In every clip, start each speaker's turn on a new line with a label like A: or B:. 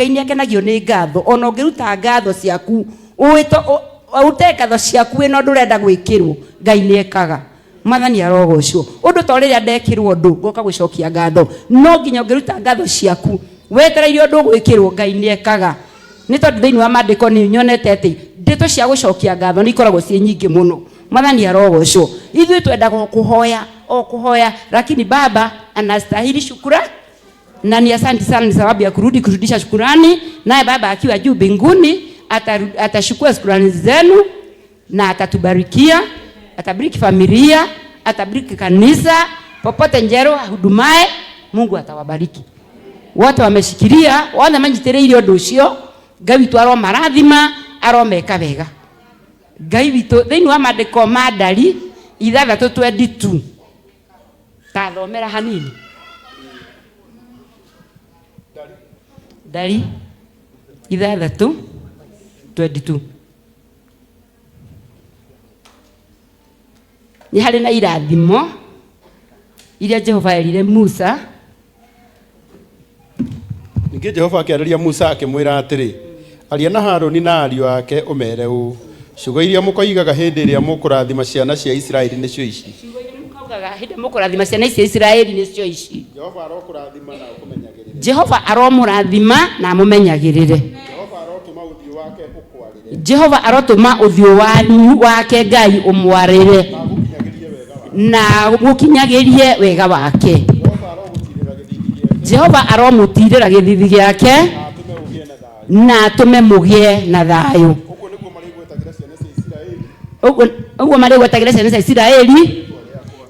A: Ngai nĩ akenagio nĩ ngatho ona ũngĩruta ngatho ciaku ũĩto ũrute ngatho ciaku wĩna ũndũ ũrenda gwĩkĩrwo Ngai nĩ ekaga. Mwathani arogocwo. Ũndũ ta rĩrĩa ndekĩrwo ũndũ ngoka gũcokia ngatho, no nginya ũngĩruta ngatho ciaku wetereire ũndũ ũgwĩkĩrwo, Ngai nĩ ekaga. Nĩ tondũ thĩinĩ wa maandĩko nĩ nyonete atĩ ndeto cia gũcokia ngatho nĩ ikoragwo ciĩ nyingĩ mũno. Mwathani arogocwo. Ithuĩ twendaga o kũhoya o kũhoya, lakini baba anastahili shukrani na ni asante sana, ni sababu ya kurudi kurudisha shukurani. Naye baba akiwa juu mbinguni atachukua shukurani zenu na atatubarikia, atabariki familia, atabariki kanisa, popote Njeru ahudumae, Mungu atawabariki wote. Wameshikilia wothe manyitĩrĩire ũndũ ũcio, Ngai witũ aromarathima, aromeka wega. Ngai witũ thĩinĩ wa maandĩko ma Ndari 6:22, tathomera hanini Ndari 6:22. Nĩ harĩ na irathimo iria Jehova erire Musa.
B: Ningĩ Jehova akĩarĩria Musa akĩmwĩra atĩrĩ, Aria na Haruni na ariũ ake ũmeere ũũ, 'Ciugo iria mũkoigaga hĩndĩ ĩrĩa mũkũrathima ciana cia Isiraeli nĩcio ici.
A: Ciugo iria mũkaugaga hĩndĩ ĩrĩa mũkũrathima ciana cia Isiraeli nĩcio ici.
B: Jehova arokũrathima na akũmenyagĩrĩre.
A: Jehova aromũrathima na amũmenyagĩrĩre.
B: Jehova arotũma ũthiũ wake ũkwarĩre.
A: Jehova arotũma ũthiũ wanyu wake Ngai ũmwarĩre.
B: Na agũkinyagĩrie wega wake.
A: Na agũkinyagĩrie wega wake.
B: Jehova arogũtiirĩra gĩthiithi gĩake.
A: Jehova aromũtiirĩra gĩthiithi gĩake
B: Na atũme ũgĩe na thayũ.
A: na atũme mũgĩe na thayũ.
B: Ũguo nĩguo marĩgwetagĩra ciana cia Isiraeli
A: Ũguo marĩgwetagĩra ciana cia Isiraeli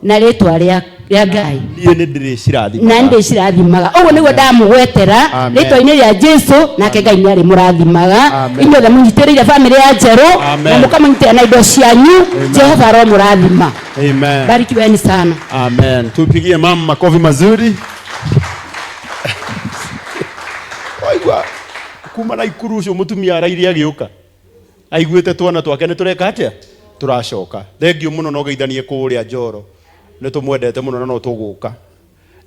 A: na rĩtwa rĩa Ngai.
B: Niĩ nĩ ndĩrĩcirathimaga.
A: Na ndĩcirathimaga. Ũguo nĩguo ndamũgwetera
B: Amen.
A: rĩtwa-inĩ rĩa Jesu, nake Ngai nĩ arĩmũrathimaga.
B: Amen.
A: Inyuothe mũnyitĩrĩire bamĩrĩ ya Njerũ
B: Amen.
A: na mũkamũnyitĩrĩra na indo cianyu, Jehova aromũrathima.
B: Amen.
A: Barikiweni sana.
B: Amen. Tupigie mama makofi mazuri. Waigua kuma na ikuru ucio mutumia araire agĩũka aiguĩte twana twake nĩ tũreka atĩa tũracoka. Thengiũ mũno na ũgeithanie kũrĩa Njoro, nĩ tũmwendete mũno na no tũgũka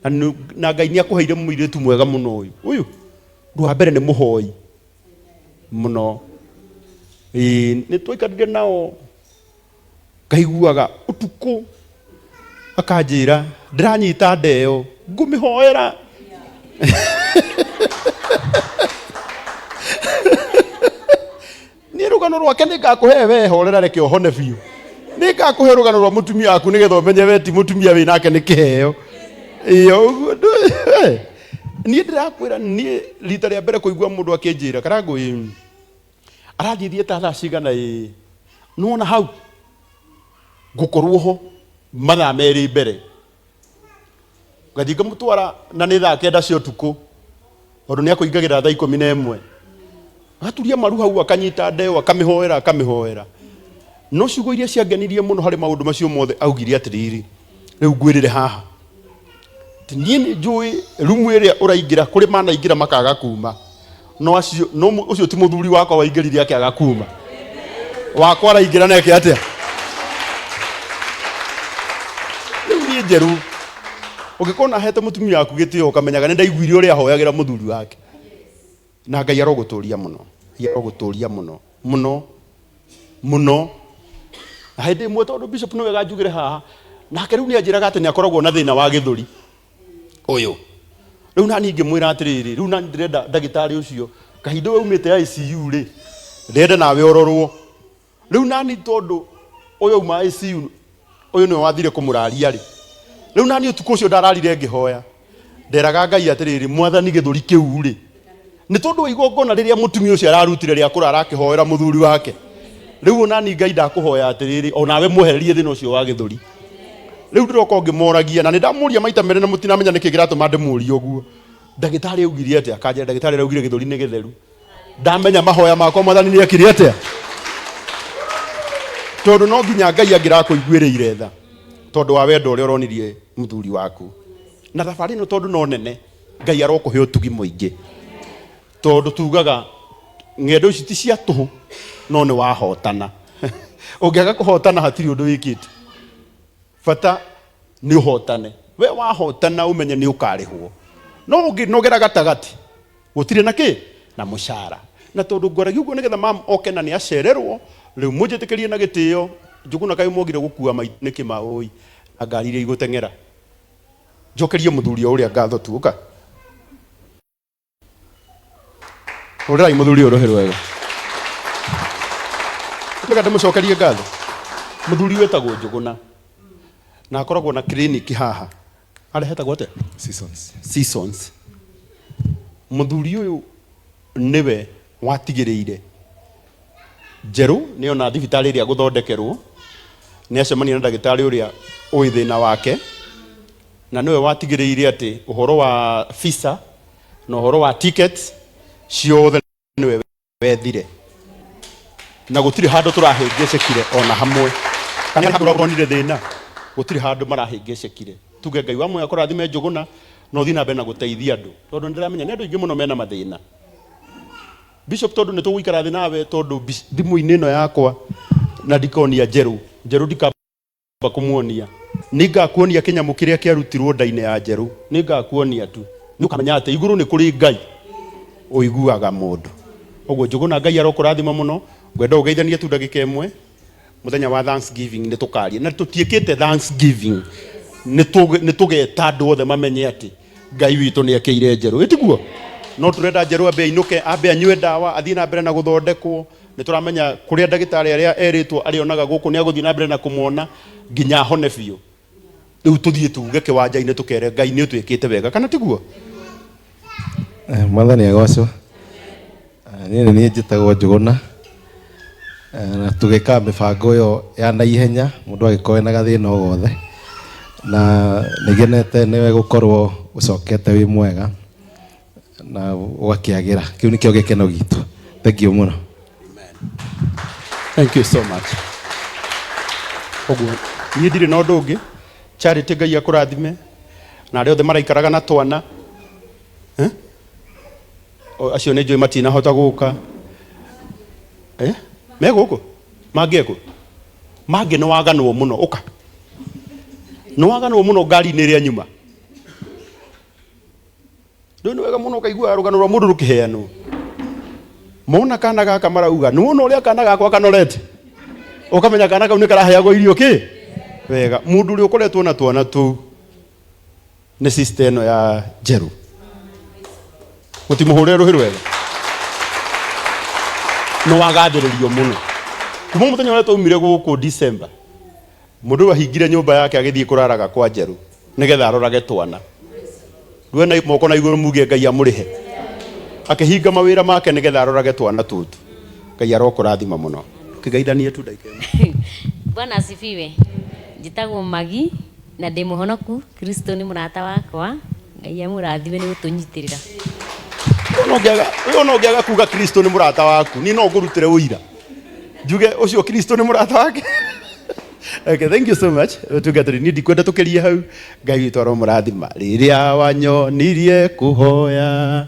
B: na, na Ngai nĩ akũheire mũirĩtu mwega mũno ũyũ ũyũ. Ũndũ wa mbere nĩ mũhoi mũno. Ĩĩ, nĩ twaikarire nao ngaiguaga ũtukũ akanjĩra ndĩranyita ndeo ngũmĩhoera. Niĩ rũgano rwake nĩ ngakũhe, we horera, reke ũhone biũ. Nĩ ngakũhe rũgano rwa mũtumia waku nĩgetha ũmenye we ti mũtumia wĩ nake nĩ kĩheo. Ĩyo ũguo niĩ ndĩrakwĩra, niĩ rita rĩa mbere kũigua mũndũ akĩnjĩra Karangũ ĩ arathiĩ thiĩ ta thaa cigana ĩ nĩwona hau ngũkorwo ho mathaa 2 mbere ngathiĩ ngamũtwara na nĩ thaa 9 cia ũtukũ tondũ nĩ akũingagĩra thaa 11. Agaturia maru hau akanyita ndeo akamĩhoera akamĩhoera. No ciugo iria ciangenirie mũno harĩ maũndũ macio mothe augire atĩrĩrĩ, rĩu ngwĩrĩre haha atĩ niĩ nĩ njũĩ rumu ĩrĩa ũraingĩra kũrĩ manaingĩra makaga kuma, no acio no ũcio ti mũthuri wakwa waingĩrire akĩaga kuma, wakwa araingĩra na eke atĩa? Rĩu niĩ Njeru, ũngĩkorwo na hete mũtumia waku gĩtĩo ũkamenyaga nĩ ndaiguire ũrĩa ahoyagĩra mũthuri wake. Na Ngai arogũtũria mũno, Ngai arogũtũria mũno mũno mũno. Na hĩndĩ ĩmwe tondũ bishop nĩ wega njugĩre haha, nake rĩu nĩ anjĩraga atĩ nĩ akoragwo na thĩna wa gĩthũri ũyũ. Rĩu nani ngĩmwĩra atĩrĩrĩ, rĩu nani ndĩrenda ndagĩtarĩ ũcio kahinda we umĩte ICU rĩ, ndĩrenda nawe ũrorwo. Rĩu nani tondũ ũyũ auma ICU ũyũ nĩwe wathire kũmũraria rĩ, rĩu nani ũtukũ ũcio ndararire ngĩhoya, nderaga Ngai atĩrĩrĩ, Mwathani gĩthũri kĩu rĩ, nĩ tondũ wa igongona rĩrĩa mũtumia ũcio ararutire rĩa kũrara akĩhoera mũthuri wake. Rĩu onani Ngai ndakũhoya atĩrĩrĩ, onawe mwehererie thĩna ũcio wa gĩthũri. Rĩu ndĩroka ngĩmoragia, na nĩ ndamũria maita merĩ na mũtinamenya nĩkĩ kĩratũma ndĩmũrie ũguo. Ndagĩtarĩ augire atĩa? Akanjĩra ndagĩtarĩ araugire gĩthũri nĩ gĩtheru. Ndamenya mahoya makwa Mwathani nĩ ekire atĩa? Tondũ no nginya Ngai angĩrakũiguĩrĩire tha tondũ wa wendo ũrĩa ũronirie mũthuri waku. Na thabarĩ ĩno tondũ no nene, Ngai arokũhe ũtugi mũingĩ. Tondũ tugaga ng'endo ici ti cia tũhũ, no nĩ wahotana. Ũngĩaga kũhotana hatirĩ ũndũ wĩkĩte. Bata nĩ ũhotane. We wahotana ũmenye nĩ ũkarĩhwo. No ũngĩnogera gatagatĩ, gũtirĩ na kĩ? Na mũcara. Na tondũ ngwaragia ũguo nĩgetha mam oke na nĩ acererwo, rĩu mũnjĩtĩkĩrie na gĩtĩo, Njũgũna kaĩ mwogire gũkua maitũ nĩkĩ maũĩ na ngari iria igũteng'era. Njokerie mũthuri o ũrĩa ngatho tu, ũka. Hũrĩrai mũthuri ũyũ rũhĩ rwega. Reke ndĩmũcokerie ngatho. Mũthuri wĩtagwo Njũgũna na akoragwo na clinic haha. Harĩa hetagwo atĩa?
C: Seasons.
B: Seasons. Mũthuri ũyũ nĩwe watigĩrĩire Njerũ nĩona thibitarĩ ĩrĩa gũthondekerwo, nĩacemania na ndagĩtarĩ ũrĩa ũĩ thĩna wake, na nĩwe watigĩrĩire atĩ ũhoro wa visa na ũhoro wa tickets ciothe nĩwe wethire. Na gũtirĩ handũ tũrahĩngĩcĩkire ona hamwe. Kana handũ ũronire thĩna, gũtirĩ handũ marahĩngĩcĩkire. Tuge Ngai wa muoyo akũrathime Njũgũna, na ũthiĩ na mbere na gũteithia andũ. Tondũ nĩndĩramenya nĩ andũ aingĩ mũno mena mathĩna. Bishop tondu nĩ tũgũikara thĩ nawe tondu thimũ-inĩ ĩno yakwa na ndikonia njerũ njerũ ndikamba kũmuonia nĩ ngakuonia kĩnyamũ kĩrĩa kĩarutirwo nda-inĩ ya njerũ nĩ ngakuonia tu nĩ ũkamenya atĩ igũrũ nĩ kũrĩ Ngai ũiguaga mũndũ ũguo Njũgũna Ngai arokũrathima mũno ngwenda ũgeithanie tu ndagĩka ĩmwe Mũthenya wa Thanksgiving nĩ tũkaria na tũtiĩkĩte Thanksgiving nĩ tũgeta andũ othe mamenye atĩ Ngai witũ nĩ ekĩire njerũ ĩtiguo no tũrenda njerũ ambe ainũke ambe anyue ndawa athiĩ na mbere na gũthondekwo nĩ tũramenya kũrĩa ndagĩtarĩ arĩa erĩtwo arĩonaga gũkũ nĩ agũthiĩ na mbere na kũmona nginya ahone biũ rĩu tũthiĩ tuge kĩwanja-inĩ tũkere Ngai nĩ ũtwĩkĩte wega kana tiguo?
C: Mwathani agocwo. Niĩ nĩ niĩ njĩtagwo Njũgũna. Na tũgĩkaga mĩbango ĩyo ya naihenya mũndũ agĩkorwo ena gathĩna o gothe. Na nĩngenete nĩwe gũkorwo ũcokete wĩ mwega na ũgakĩagĩra. Kĩu nĩkĩo gĩkeno gitũ. Thengiũ mũno.
B: Thank you so much. Ũguo niĩ ndirĩ na ũndũ ũngĩ. Charity Ngai akũrathime na arĩa othe maraikaraga na twana. Eh? O, acio nĩ njũĩ matinahota gũka. Eh? Me gũkũ? Mangĩ ekũ? Mangĩ nĩ waganwo mũno ũka. Nĩ waganwo mũno ngari-inĩ ĩrĩa nyuma. Ndũĩ nĩ wega mũno ũkaigua rũgano rwa mũndũ rũkĩheanwo. Mona kana gaka marauga, nĩ wona ũrĩa kana gakwa kanorete? Ũkamenya kana kau nĩ karaheagwo irio kĩ? Wega. Mũndũ ũrĩa ũkoretwo na twana tũu nĩ sister ĩno ya Njerũ. Mũtimũhũrĩre rũhĩ rwega. Nĩ wagathĩrĩrio mũno. Kuma mũthenya ũrĩa twaumire gũkũ December, Mũndũ ũyũ ahingire nyũmba yake agĩthiĩ kũraraga kwa Njerũ nĩgetha arorage twana. Rue na moko na igũrũ muge Ngai amũrĩhe. Akĩhinga mawĩra make nĩgetha arorage twana tũtũ. Ngai arokũrathima mũno. Tũkĩgeithanie tu ndagĩka ĩmwe.
D: Bwana asifiwe. Njĩtagwo Magi na ndĩ mũhonoku. Kristo nĩ mũrata wakwa. Ngai amũrathime nĩ gũtũnyitĩrĩra.
B: Ũyũ ona ũngĩaga kuga Kristo nĩ mũrata waku, niĩ no ngũrutĩre ũira. Njuge ũcio Kristo nĩ mũrata wake. Okay, thank you so much. Tungatĩri, niĩ ndikwenda tũkĩrie hau. Ngai witũ aromũrathima. Rĩrĩa wanyonirie kũhoya.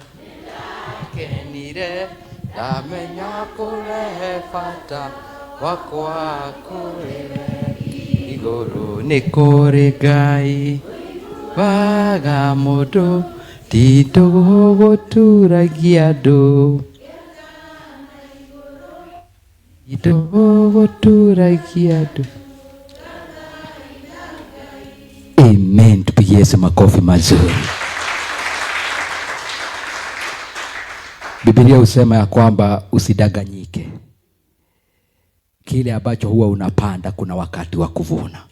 E: Kenire ndamenya kũrehe bata wakwa kũrĩ we igũrũ nĩ kũrĩ Ngai waga mũndũ ti ndũgũ gũturagia andũ ti ndũgũ gũturagia andũ.
F: Amen. Tupigie Yesu makofi mazuri. Biblia husema ya kwamba usidanganyike. Kile ambacho huwa unapanda kuna wakati wa kuvuna.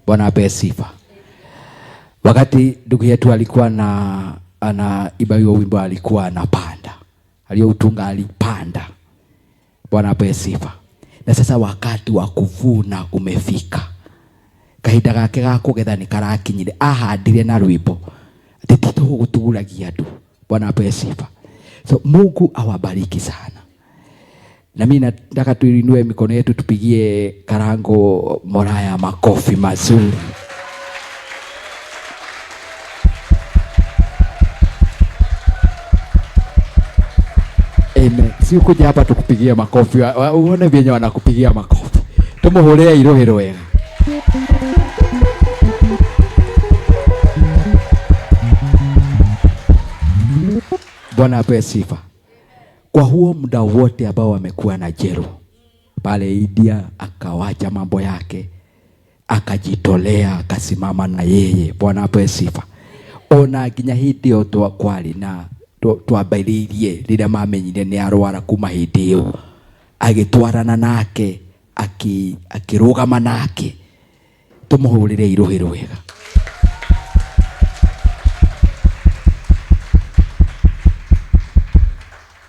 F: Bwana apewe sifa. Wakati ndugu yetu alikuwa na anaimba hiyo wimbo alikuwa anapanda. Aliyoutunga alipanda. Bwana apewe sifa. Na sasa wakati wa kuvuna umefika. Kahinda gake ga kugetha nĩ karakinyire. Ahandire na rwĩmbo. Atĩ ti tũhũ gũturagia andũ. Bwana apewe sifa. So Mungu awabariki sana. Na mimi nataka tuinue mikono yetu tupigie Karango Moraya makofi mazuri. Amen. Si ukuja hapa tukupigie makofi, uone vyenye wanakupigia makofi. Tumuhurire iruhi rwega. Bwana apewe sifa. Kwa huo muda wote ambao amekuwa na Jero pale India, akawacha mambo yake akajitolea akasimama na yeye. Bwana apewe sifa. Ona nginya hindi ĩyo kwarĩ na twambĩrĩirie rĩrĩa mamenyire nĩ arwara kuma hĩndĩ ĩyo, agĩtwarana nake, akĩrũgama nake. Tũmũhũrĩre irũhĩ rwega.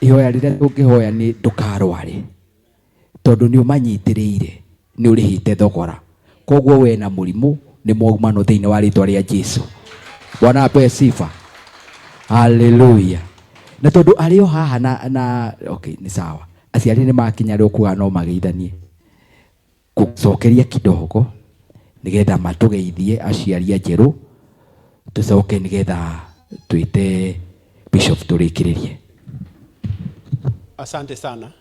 F: Ihoya rĩrĩa tũngĩhoya nĩ ndũkarware, tondũ nĩ ũmanyitĩrĩire, nĩ ũrĩhĩte thogora. Koguo we na mũrimũ nĩ mwaumano thĩinĩ wa rĩtwa rĩa Jesu. Bwana apewe sifa. Haleluya. Na tondũ arĩ o haha na okay, nĩ sawa. Aciari nĩ makinya rĩu kuga no mageithanie. Gũcokeria kidogo nĩgetha matũgeithie aciari a Njerũ, tũcoke nĩgetha twĩte bishop tũrĩkĩrĩrie.
B: Asante sana.